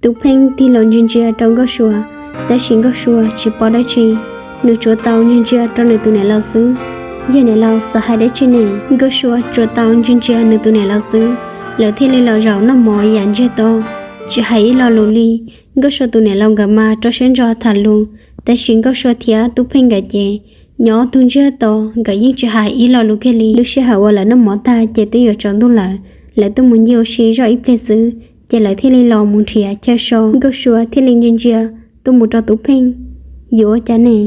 Tub Pheej tig los ntsia ntsia rau Nkauj Sua, tab sis Nkauj Sua tsis paub dab tsi, nws tsuas tau ntsia ntsia rau nws tus niam laus xwb. Yog niam laus xav hais dab tsi ne? Nkauj Sua tsuas tau ntsia ntsia nws tus niam laus xwb, lawv thiaj li los zaum noj mov yam ntsiag to, tsis hais ib lo lus li. Nkauj Sua tus niam laus nkawd mas rau siab ntso tham lus, tab sis Nkauj Sua thiab Tub Pheej nkawd ces nyob tug ntsiag to, nkawd yeej tsis hais ib lo lus kiag li. Lub sij hawm uas lawv noj mov tag ces twb yuav tsaus ntuj lawm, lawv tuaj mus ncig ua si zoj ib pliag xwb ces lawv thiaj li los mus nrhiav chaw so. Nkauj Sua thiaj li ntsia ntsia tuaj mus rau Tub Pheej. Yuav ua cas ne?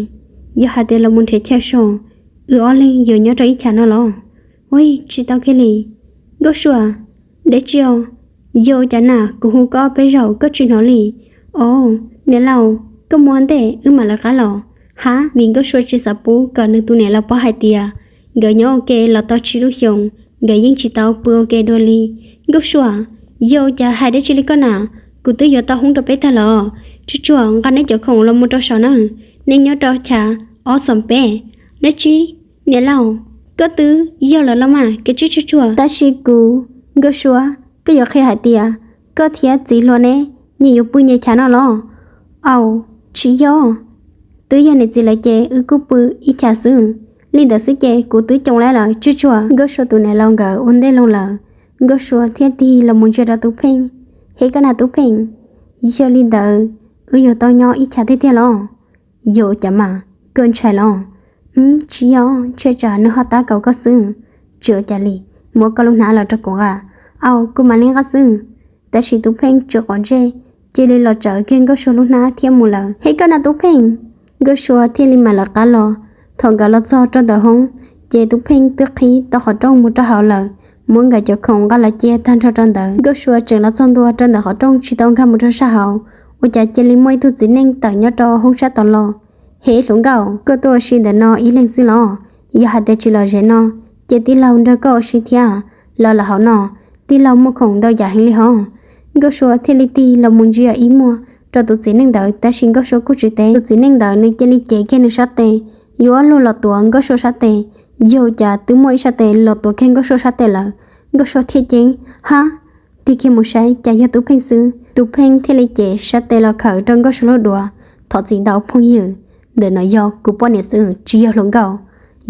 Yog hais tias los mus nrhiav chaw so, wb ob leeg yuav nyob rau ib chav no los? Ua tsis tau kiag li. Nkauj Sua, dab tsi os? Yog ua cas na, kuv hu koj peb zaug koj tsis hnov li. Os, niam laus, koj mus ua ntej wb mam lawv qab los. Hab, vim Nkauj Sua tsis xav pub kom nws tus niam laus paub hais tias nkawd nyob ua ke los tau tsib lub xyoos, nkawd yeej tsis tau pw ua ke dua li. Nkauj Sua, yog ua cas hais dab tsi li koj na? Kuv twb yuav tau hoob rau peb tag los. Tsuj Tsuag, nqa neb cov khoom los mus rau saum na, neb nyob rau chav ob xoom peb. Dab tsi? Niam laus, koj twb yog lawm los mas, kev tsis Tsuj Tsuag. Tab sis kuv, Nkauj Sua, koj yuav qhia hais tias koj thiab txiv hluas neb nyias yuav pw nyias chav no los? Au, tsis yog. Twb yog niam txiv lawv ces wb kuj pw ib chav xwb. Li ntawd xwb ces kuv twb coo lawm, Tsuj Tsuag. Nkauj Sua tus niam laus nkawd ua ntej loo lawm, Nkauj Sua thiaj tig los mus ntsia rau Tub Pheej. Hej, koj na Tub Pheej, yog li ntawd wb yuav tau nyob ib chav tiag tiag los? Yog ua cas mas, koj ntshai los? Wb, tsis yog, ntshai tsam nws ho tab kaum koj xwb. Tsis ua cas li, muab koj lub hnab los rau kuv nqa. Au, kuv mam li nqa xwb. Tab sis Tub Pheej tsis quav ntsej, cia li los tsawv kiag Nkauj Sua lub hnab thiab mus lawm. Hej, koj na Tub Pheej. Nkauj Sua thiaj li mam lawv qab los. Thaum nkawd los txog rau ntawm hoob, ces Tub Pheej twb qhib tau qhov rooj mus rau hauv lawm, muab nkawd cov khoom nqa los cia tag nrho rau ntawd. Nkauj Sua tseem los txog ntua rau ntawm qhov rooj tsis tau nkag mus rau sab hauv, ua cas cia li muaj ib tug txiv neej tawm nyob rau hoob sab tod los. Hej, hluas nkauj, koj tuaj ua si ntawm no ib leeg xwb los? Yog hais tias tsis los ze no, ces tij laug nrog koj ua si thiab. Los lawm hauv no, tij laug muaj khoom ntau yam heev li hos. Nkauj Sua thiaj li tig los mus ntsia ib muag rau tus txiv neej ntawd, tab sis Nkauj Sua kuj tsis teb. Tus txiv neej ntawd nws cia li cev kiag nws sab tes, yuav luag los tuav Nkauj Sua sab tes. Yog cas twb muaj ib sab tes los tuav kiag Nkauj Sua sab tes lawm. Nkauj Sua thiaj ceeb, hab, tig kiag mus saib cas yog Tub Pheej xwb. Tub Pheej thiaj li cev sab tes los khawm rau Nkauj Sua lub duav. Thov txim ntau phooj ywg, ntawm no yog kuv poj niam xwb, tsis yog hluas nkauj.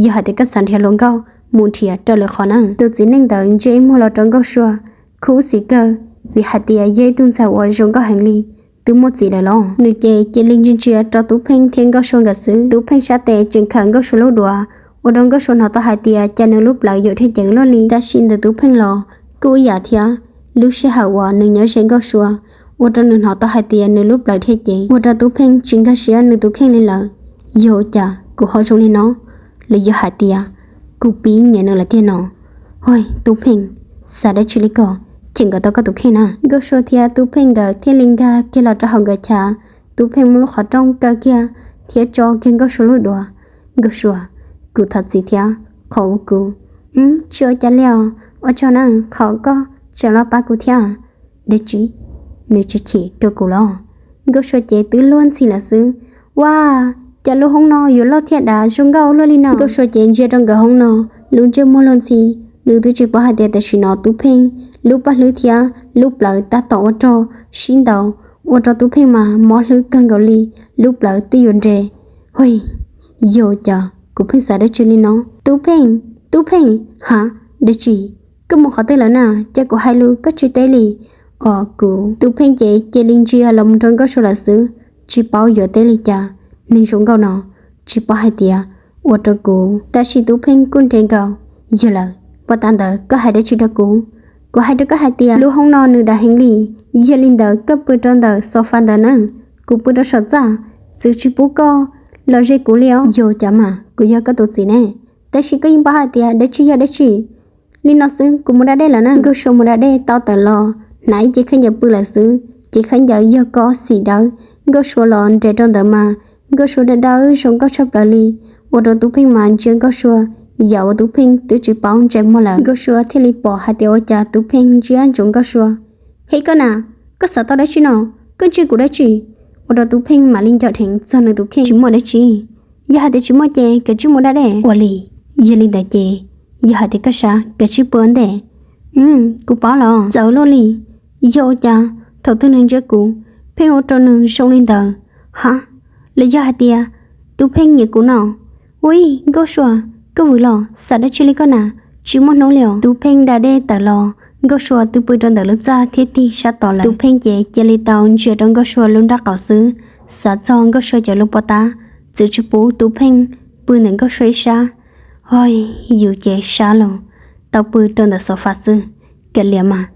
Yog hais tias koj xav nrhiav hluas nkauj, mus nrhiav rau lwm qhov na. Tus txiv neej ntawd ntsia ib muag los rau Nkauj Sua, khuv xim kawg, vim hais tias yog ib tug ntxhais uas zoo nkauj heev li, twb muaj txiv lawm los. Nws ces cia li ntsia ntsia rau Tub Pheej thiab Nkauj Sua nkawd xwb. Tub Pheej sab tes tseem khawm Nkauj Sua lub duav, ua rau Nkauj Sua hnov tau hais tias cas nws lub plawv yuam dhia ceev luaj li. Tab sis ntawm Tub Pheej los kuj ib yam thiab, lub sij hawm uas nws nyob ze Nkauj Sua, ua rau nws hnov tau hais tias nws lub plawv dhia ceev, ua rau Tub Pheej tsis nkag siab nws tus kheej li lawm. Yog ua cas kuv ho zoo li no? Los yog hais tias kuv pib nyiam nws lawm tiag no? Hoj, Tub Pheej, xav dab tsi li ko, cheem nkawd tau koj tus kheej na. Nkauj Sua thiab Tub Pheej nkawd thiaj li nkag kiag los rau hauv nkawd chav. Tub Pheej muab lub qhov rooj kaw kiag thiab tso kiag Nkauj Sua lub duav. Nkauj Sua, kuv thov txim thiab qhov uas kuv, tsis ua cas li os, ua tsaug na qhov koj tseem los pab kuv thiab. Dab tsi? Nws tsis chim rau kuv los? Nkauj Sua ces twb luag ntxhi lawm xwb. Ua cas lub hoob no yuav loj thiab dav zoo nkauj luaj li no? Nkauj Sua ces ntsia rau nkawd hoob no, lub ntsej muag luag ntxhi. Nws twb tsis paub hais tias tam sim no Tub Pheej lub paj hlwb thiab lub plawv tab tom ua rog sib ntaus, ua rau Tub Pheej mas mob hlwb kawg nkaus li, lub plawv twb yuav nres. Hej, yog cas kuv pheej xav dab tsi li no? Tub Pheej, Tub Pheej, ha, dab tsi? Koj mus qhov twg lawm na, cas kuv hais lus koj tsis teb li? Os, kuv. Tub Pheej ces cia li ntsia los mus rau Nkauj Sua lawm xwb, tsis paub yuav teb li cas. Neeg zoo nkauj no tsis paub hais tias ua rau kuv, tab sis Tub Pheej kuj nres nkaus. Yog lawm, puag ta ntawd koj hais dab tsi rau kuv? Kuv hais rau koj hais tias lub hoob no nws dav heev li, yog li ntawd koj pw rau ntawm sofa ntawd na, kuv pw rau saum txaj, txwv tsis pub koj los ze kuv li os. Yog cas mas, kuv yog koj tus txiv ne, tab sis koj yeej paub hais tias dab tsi yog dab tsi. Li no xwb kuv mus da dej lawm na. Nkauj Sua mus da dej tau tawm los, hnav ib ce khaub ncaws pw lawm xwb, ces khaub ncaws yog kob xim dawb. Nkauj Sua los nres rau ntawd mas Nkauj Sua dawb dawb zoo nkauj tshaj plaws li, ua rau Tub Pheej mas ntsia Nkauj Sua yam uas Tub Pheej twb tsis paub ntsej muag lawm. Nkauj Sua thiaj li pom hais tias ua cas Tub Pheej ntsia ntsoov Nkauj Sua. Hej koj na, koj xav tau dab tsi no? Koj ntsia kuv dab tsi? Ua rau Tub Pheej mam li nco dheev txog nws tus kheej. Tsis muaj dab tsi. Yog hais tias tsis muaj ces koj tsij mus da dej. Ua li, yog li ntawd ces, yog hais tias koj sab koj tsij pw ua ntej. Kuv paub los. Txawv luaj li. Yog ua cas thaum twg nws ntsia kuv Pheej ua rau nws zoo li ntawd. Ha, los yog hais tias Tub Pheej nyiam kuv no? Ua ib, Nkauj Sua, koj vwm los xav dab tsi li koj na? Tsis muaj hnub li os. Tub Pheej da dej tawm los, Nkauj Sua twb pw rau ntawm lub txaj thiab tig sab tod lawm. Tub Pheej ces cia li tau ntsia rau Nkauj Sua lub nrab qaum xwb, xav txog Nkauj Sua cov lub pob tab, txwv tsis pub Tub Pheej pw ntawm Nkauj Sua ib sab. Hos, yus ces sab los tau pw rau ntawm sofa xwb. Kav liam mas,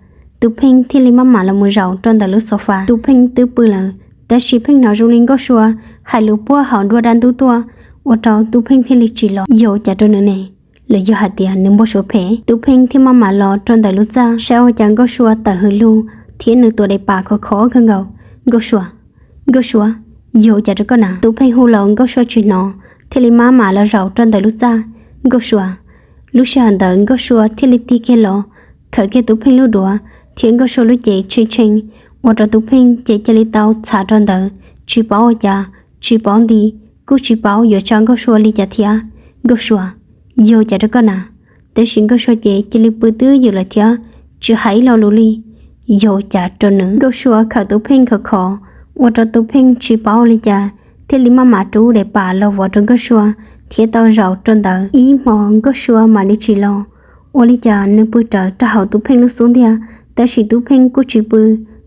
Tub Pheej thiaj li maj mam los mus zaum rau ntawm lub sofa. Tub Pheej twb pw lawm, tab sis pheej hnov zoo li Nkauj Sua hais lus puag hauv nruab dab ntub tuaj, ua rau Tub Pheej thiaj li tsim los. Yog ua cas rau nws ne? Los yog hais tias nws npau suav phem? Tub Pheej thiaj maj mam los rau ntawm lub txaj saib ua cas Nkauj Sua tawm hws lug thiab nws tua daim pam khov khov kawg nkaus. Nkauj Sua, Nkauj Sua, yog ua cas rau koj na? Tub Pheej hu los Nkauj Sua tsis hnov, thiaj li maj mam los zaum rau ntawm lub txaj. Nkauj Sua. Lub sij hawm ntawd Nkauj Sua thiaj li tig kiag los, khawm kiag Tub Pheej lub duav thiab Nkauj Sua lub cev tshee tshee, ua rau Tub Pheej ces cia li tau txhav rau ntawd, tsis paub ua cas, tsis paub nti, kuj tsis paub yuav tsa Nkauj Sua li cas thiab. Nkauj Sua, yog ua cas rau koj na? Tab sis Nkauj Sua ces cia li pw twb ywm lawm thiab tsis hais ib lo lus li. Yog ua cas rau nws? Nkauj Sua khawm Tub Pheej khov khov, ua rau Tub Pheej tsis paub ua li cas, thiaj li maj mam rub daim pam los vov rau Nkauj Sua thiab tau zaum rau ntawd. Ib hmos Nkauj Sua mam li tsim los, ua li cas nws pw rawv rau hauv Tub Pheej lub xub ntiag, tab sis Tub Pheej kuj tsis pw.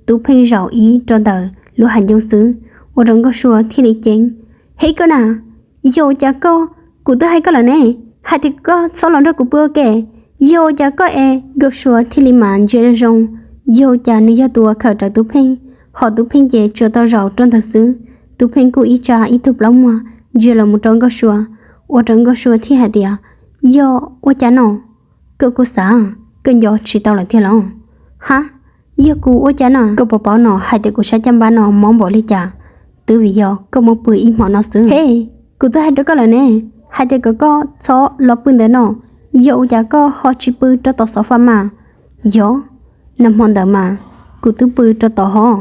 Tub Pheej zaum ib rau ntawm lub hav ncoo xwb, ua rau Nkauj Sua thiaj li ceeb. Hej koj na, yog ua cas koj? Kuv twb hais koj lawm ne, hais tias koj txhob los nrog kuv pw ua ke. Yog ua cas koj es? Nkauj Sua thiaj li mam ntsia zoo zoo, yog ua cas nws yog tus uas khawm rawv Tub Pheej, hos Tub Pheej ces tsuas tau zaum rau ntawd xwb. Tub Pheej kuj ib tsa ib tug plaub muag ntsia los mus rau Nkauj Sua, ua rau Nkauj Sua thiaj hais tias, yog ua cas no? Koj kuj xav, koj nco tsis tau lawm tiag los? Ha, yog kuv ua cas no? Koj puas paub no hais tias kuv sab caj npab no mob npaum li cas, twb vim yog koj muab pw ib hmo no xwb. Hej, kuv twb hais rau koj lawm ne, hais tias kom koj txhob los pw ntawm no, yog ua cas koj ho tsis pw rau tom xov fas mas? Yog, nag hmo ntawd mas kuv twb pw rau tom hov,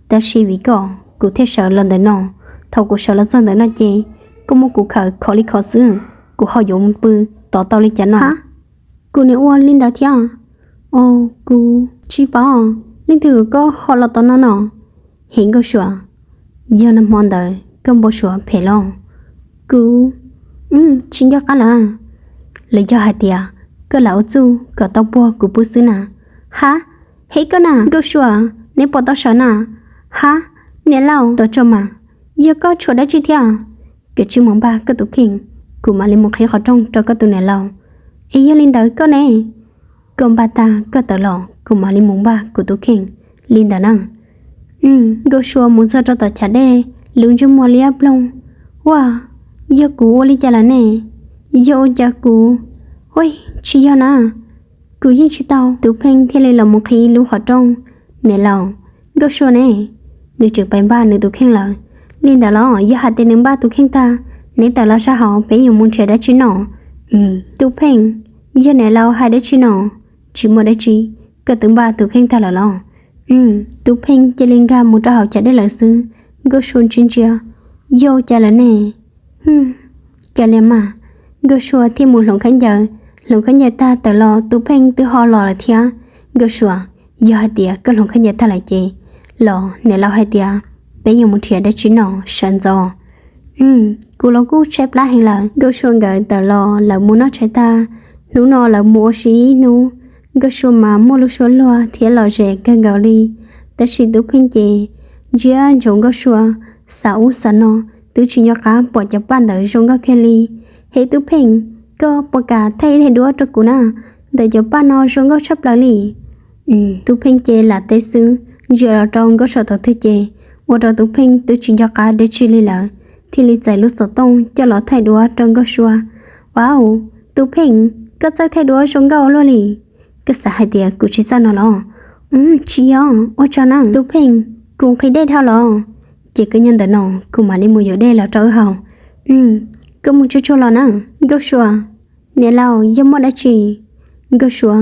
tab sis vim koj kuv thiaj sawv los ntawm no. Thaum kuv sawv los txog ntawm no ces koj muab kuv khawm khov li khov xwb, kuv ho yuav mus pw tod tau li cas no? Ha, kuv niam ua li ntawd thiab? Os, kuv tsis paub, leej twg kom koj ho los tom no no? Hej Nkauj Sua, yog nag hmo ntawd koj npau suav phem los? Kuv, wb tsis nco qab lawm. Los yog hais tias koj lam ua txuj kom tau puag kuv pw xwb na? Ha, hej koj na Nkauj Sua, neb puas tau sawv na? Ha, niam laus, tos tso mas, yog koj tshuav dab tsi thiab? Koj cia li mus npaj koj tus kheej, kuv mam li mus qhib qhov rooj rau koj tus niam laus. Es yog li ntawd koj ne? Koj npaj tag koj tawm los kuv mam li mus npaj kuv tus kheej. Li ntawd na. Nkauj Sua mus txog rau tom chav dej, lub ntsej muag liab ploog. Ua, yog kuv ua li cas lawm ne? Yog ua cas kuv? Ua, tsis yog na, kuv yeej tsis tau. Tub Pheej thiaj li los mus qhib lub qhov rooj. Niam laus, Nkauj Sua ne, nws tseem pais npaj nws tus kheej lawm. Li ntawd los yog hais tias nws npaj tus kheej tag, neb tawm los sab hauv peb yuav mus nrhiav dab tsi noj. Tub Pheej, yog niam laus hais dab tsi no? Tsis muaj dab tsi, koj twb npaj tus kheej tag lawm los? Tub Pheej cia li nkag mus rau hauv chav dej lawm xwb. Nkauj Sua ntsia ntsia, yog cas lawm ne? Kav liam mas. Nkauj Sua thiaj mus hloov khaub ncaws, hloov khaub ncaws tag tawm los Tub Pheej twb ho los lawm thiab. Nkauj Sua, yog hais tias koj hloov khaub ncaws tag lawm ces los, niam laus hais tias peb yuav mus nrhiav dab tsi noj sawv ntxov. Kuv los kuj tshaib plab heev lawm. Nkauj Sua nkawd tawm los lawv mus noj tshais tag, hnub no lawv mus ua si ib hnub. Nkauj Sua mas muaj lub suab luag thiab lom zem kawg nkaus li, tab sis Tub Pheej ces ntsia ntsoov Nkauj Sua, xav ub xav no, twb tsis nco qab pom cov paj ntawd zoo nkauj kiag li. Hej Tub Pheej, koj puas kam thaij ib daim duab rau kuv na? Ntawm cov paj no zoo nkauj tshaj plaws li. Tub Pheej ces lam teb xwb, ntsia los rau Nkauj Sua thaum twg ces ua rau Tub Pheej twb tsis nco qab dab tsi li lawm, thiaj li txais lub xov tooj coj los thaij duab rau Nkauj Sua. Wow, Tub Pheej, koj txawj thaij duab zoo nkauj ua luaj li. Koj xav hais tias kuv tsis txawj no los? Tsis yog, ua tsaug na. Tub Pheej, kuv nqhis dej dhau los, ces koj nyob ntawm no kuv mam li mus yuav dej los rau wb haus. Koj mus tsuag tsuag los na. Nkauj Sua, niam laus, yog muaj dab tsi? Nkauj Sua,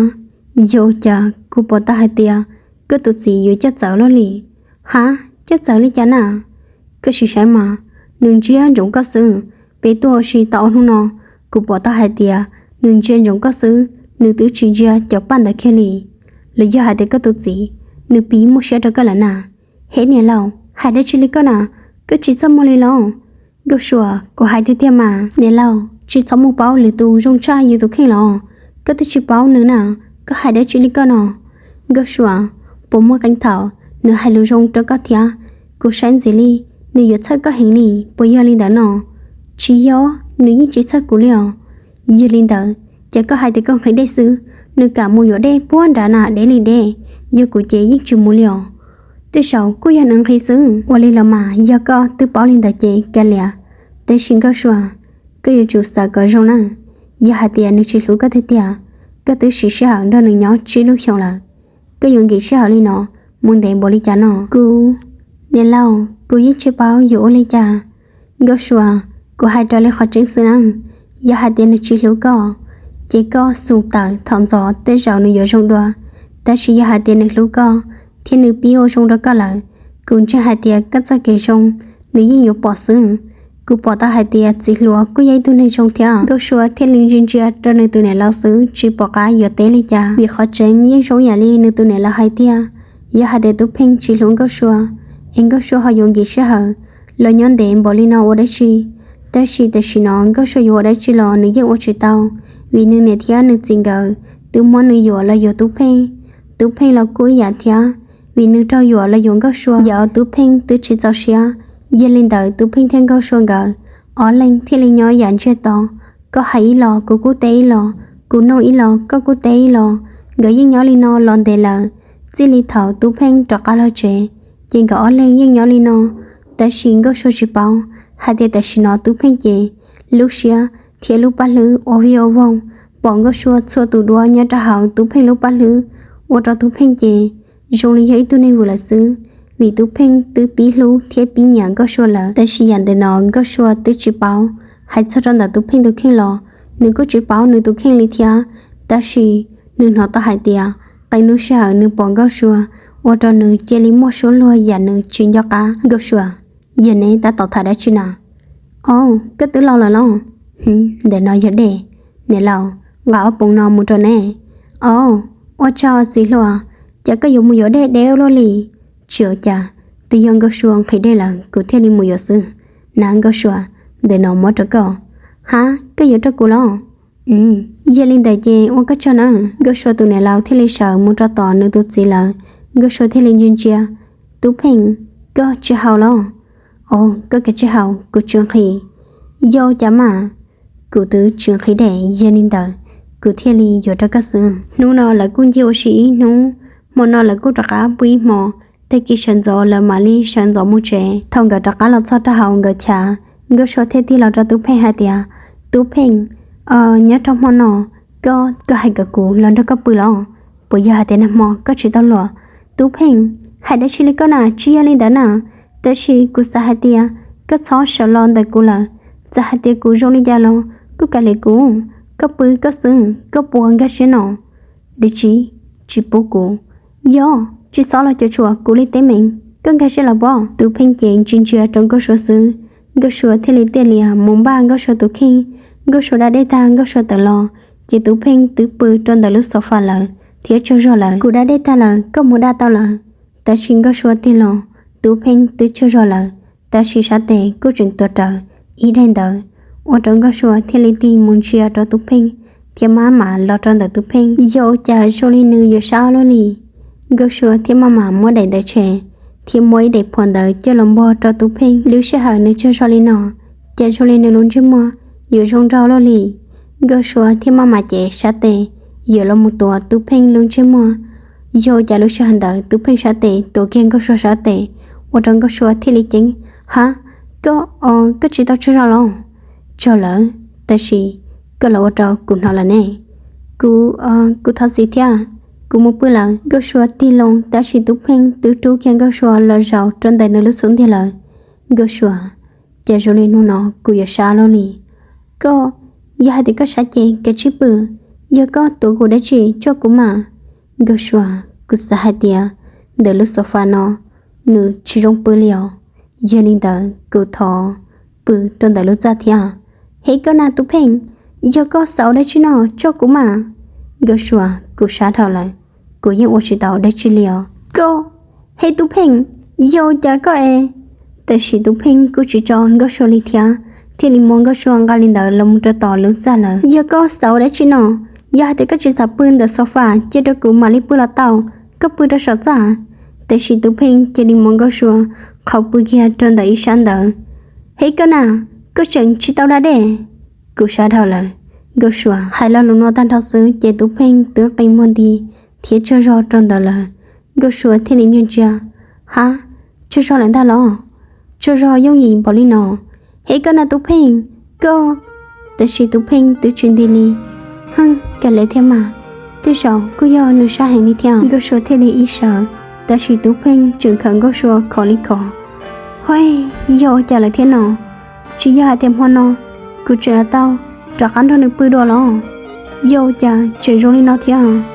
yog ua cas kuv pom tau hais tias koj tus txiv yuav coj txawv luaj li. Ha, coj txawv li cas na? Koj sim saib mas, nws ntsia ntsoov koj xwb. Peb tuaj ua si tau ob hnub no, kuv pom tau hais tias nws ntsia ntsoov koj xwb, nws twb tsis ntsia cov paj ntawd kiag li. Los yog hais tias koj tus txiv, nws pib muaj siab rau koj lawm na? Hej niam laus, Hais dab tsi li koj na, koj tsis txaj muag li los? Nkauj Sua, kuv hais tiag tiag mas. Niam laus, tsis txhob mus paub lwm tus zoo tshaj yus tus kheej los? Koj twb tsis paub nws na, koj hais dab tsi li koj no? Nkauj Sua, puas muaj qee thaum nws hais lus zoo rau koj thiab? Kuv saib ntxiv li, nws yuav txhawj koj heev li, puas yog li ntawd no? Tsis yog, nws yeej tsis txhawj kuv li os. Yog li ntawd ces koj hais tias koj nqhis dej xwb, nws kam mus yuav dej puag nrad na, deb li deb, yog kuv ces yeej tsis mus li os. Tej zaum kuj yog nws nqhis xwb. Ua li los mas yog koj twb paub li ntawd ces kav liam. Tab sis Nkauj Sua, koj yuav tsum xav kom zoo na. Yog hais tias nws tsis hlub koj tiag tiag, koj twb siv sij hawm nrog nws nyob tsib lub xyoos lawm, koj yuav nkim sij hawm li no mus ntev npaum li cas no? Kuv, niam laus, kuv yeej tsis paub yuav ua li cas. Nkauj Sua, kuv hais raws li qhov tseeb xwb na. Yog hais tias nws tsis hlub koj, ces koj xum tawm thaum ntxov tej zaum nws yuav zoo dua. Tab sis yog hais tias nws hlub koj thiab nws pib ua zoo rau koj lawm, kuv ntseeg hais tias koj txoj kev zoo nws yeej yuav pom xwb. Kuv pom tau hais tias txiv hluas kuj yog ib tug neeg zoo thiab. Nkauj Sua thiaj li ntsia ntsia rau nws tus niam laus xwb, tsis pom qab yuav teb li cas, vim qhov tseeb yeej zoo yam li nws tus niam laus hais tiag. Yog hais tias Tub Pheej tsis hlub Nkauj Sua, es Nkauj Sua ho yuav nkim sij hawm los nyob ntev npaum li no ua dab tsi? Tab sis tam sim no Nkauj Sua yuav ua dab tsi los nws yeej ua tsis tau, vim nws niam thiab nws txiv nkawd twb muab nws yuam los yuav Tub Pheej. Tub Pheej los kuj ib yam thiab, vim nws raug yuam los yuav Nkauj Sua. Yog Tub Pheej twb tsis txaus siab, yog li ntawd Tub Pheej thiab Nkauj Sua nkawd ob leeg thiaj li nyob yam ntsiag to, koj hais ib los kuv kuj teb ib los, kuv nug ib los koj kuj teb ib los. Nkawd yeej nyob li no los ntev lawm, txij li thaum Tub Pheej rov qab los tsev, ces nkawd ob leeg yeej nyob li no. Tab sis Nkauj Sua tsis paub hais tias tam sim no Tub Pheej ces lub siab thiab lub paj hlwb ua vij ua voog, pom Nkauj Sua txhua tus duab nyob rau hauv Tub Pheej lub paj hlwb, ua rau Tub Pheej ces zoo li yog ib tug neeg vwm lawm xwb, vim Tub Pheej twb pib hlub thiab pib nyiam Nkauj Sua lawm. Tab sis yam ntawm no Nkauj Sua twb tsis paub, hais txog rau ntawm Tub Pheej tus kheej los nws kuj tsis paub nws tus kheej li thiab. Tab sis nws hnov tau hais tias qee lub sij hawm nws pom Nkauj Sua, ua rau nws cia li muaj suab luag yam nws tsis nco qab. Nkauj Sua, yog neb tab tom tham dab tsi na? Au, koj twb los lawm los? Ntawm no yog dej, niam laus, nqa ob poom no mus rau neb. Au, ua tsaug txiv hluas, cas koj yuav mus yuav dej deb ua luaj li? Tsis ua cas, twb yog Nkauj Sua nqhis dej lawm kuv thiaj li mus yuav xwb. Na Nkauj Sua, ntawm no muab rau koj. Hab, koj yuav rau kuv los? Yog li ntawd ces ua koj tsaug na. Nkauj Sua tus niam laus thiaj li sawv mus rau tom nws tus txiv lawm. Nkauj Sua thiaj li ntsia ntsia, Tub Pheej, koj tsis haus los? Au, koj kav tsij haus, kuv tsis nqhis. Yog cas mas? Kuv twb tsis nqhis dej, yog li ntawd kuv thiaj li yuav rau koj xwb. Hnub no lawv kuj ncig ua si ib hnub, hmo no lawv kuj rov qab pw ib hmo, tag kis sawv ntxov lawv mam li sawv ntxov mus tsev. Thaum nkawd rov qab los txog rau hauv nkawd chav, Nkauj Sua thiaj tig los rau Tub Pheej hais tias, Tub Pheej, nyob rau hmo no koj, koj hais kom kuv los nrog koj pw los? Puas yog hais tias nag hmo koj tsis tau luam? Tub Pheej, hais dab tsi li koj na, tsis yog li ntawd na. Tab sis kuv xav hais tias koj txhob sawv los ntawm kuv lawm. Txawm hais tias kuv zoo li cas los kuj kav liam kuv, koj pw koj xwb, koj puas nkag siab no? Dab tsi? Tsis pub kuv? Yog, tsis txhob los cuam tshuam kuv li teeb meem, koj nkag siab lawm pob? Tub Pheej ces ntsia ntsia rau Nkauj Sua xwb, Nkauj Sua thiaj li tiaj lias mus npaj Nkauj Sua tus kheej. Nkauj Sua da dej tag Nkauj Sua tawm los, ces Tub Pheej twb pw rau ntawm lub xo fas lawm thiab tsaug zog lawm. Kuv da dej tag lawm, koj mus da tau lawm. Tab sis Nkauj Sua tig los, Tub Pheej twb tsaug zog lawm, tab sis sab tes kuj tseem tuav rawv ib daim ntawv, ua rau Nkauj Sua thiaj li tig mus ntsia rau Tub Pheej, thiab maj mam los rau ntawm Tub Pheej. Yog ua cas zoo li nws yuav sab luaj li? Nkauj Sua thiaj maj mam muab daim ntawv tshem, thiab muab ib daim phom ntawv coj los npog rau Tub Pheej. Lub sij hawm nws tsaug zog li no, cas zoo li nws lub ntsej muag yuav zoo nraug luaj li. Nkauj Sua thiaj maj mam cev sab tes yuav los mus tuav Tub Pheej lub ntsej muag. Yog ua cas lub sij hawm ntawd Tub Pheej sab tes tuav kiag Nkauj Sua sab tes, ua rau Nkauj Sua thiaj li ceeb. Hab, koj, koj tsis tau tsaug zog los? Tsaug lawm, tab sis koj los ua rau kuv hnov lawm ne. Kuv, kuv thov txim thiab, kuv mus pw lawm. Nkauj Sua tig loo tab sis Tub Pheej twb rub kiag Nkauj Sua los zaum rau ntawm nws lub xub ntiag lawm. Nkauj Sua, cas zoo li hnub no kuv yuav sab luaj li? Koj, yog hais tias koj sab ces kav tsij pw, yog koj tuav kuv dab tsi coj kuv mas. Nkauj Sua, kuv xav hais tias ntawm lub xo fas no nws tsis zoo pw li os, yog li ntawd kuv thov pw rau ntawm lub txaj thiab. He koj na Tub Pheej, yog koj xav ua dab tsi no coj kuv mas. Nkauj Sua, kuv sab dhau lawm, kuv yeej ua tsis tau dab tsi li os. Koj, he Tub Pheej, Yog cas koj es? Tab sis Tub Pheej kuj tsis tso Nkauj Sua li thiab, thiaj li muab Nkauj Sua nqa li ntawd los mus rau tom lub txaj lawm. Yog koj xav ua dab tsi no? Yog hais tias koj tsis xav pw ntawm sofa, cia rau kuv mam li pw los tau, koj pw rau saum txaj. Tab sis Tub Pheej cia li muab Nkauj Sua qhau pw kiag rau ntawm ib sab ntawd. Hej koj na, koj tseem tsis tau da dej, kuv sab dhau lawm. Nkauj Sua hais lo lus no tag nrho xwb ces Tub Pheej twb qi muag nti thiab tsaug zog rau ntawd lawm. Nkauj Sua thiaj li ntsia ntsia, ha, tsaug zog lawm ntag los? Tsaug zog yooj yim npaum li no. Hej koj na Tub Pheej, koj. Tab sis Tub Pheej twb tsis nti li. Hwj, kawg li thiab mas, tej zaum kuj yog nws sab heev li thiab. Nkauj Sua thiaj li ib sawv, tab sis Tub Pheej tseem khawm Nkauj Sua khov li khov. Hwj, yog ua cas lawm thiab no? Tsis yog hais tias hmo no kuv tseem tau rov qab nrog nws pw dua los? Yog ua cas tseem zoo li no thiab?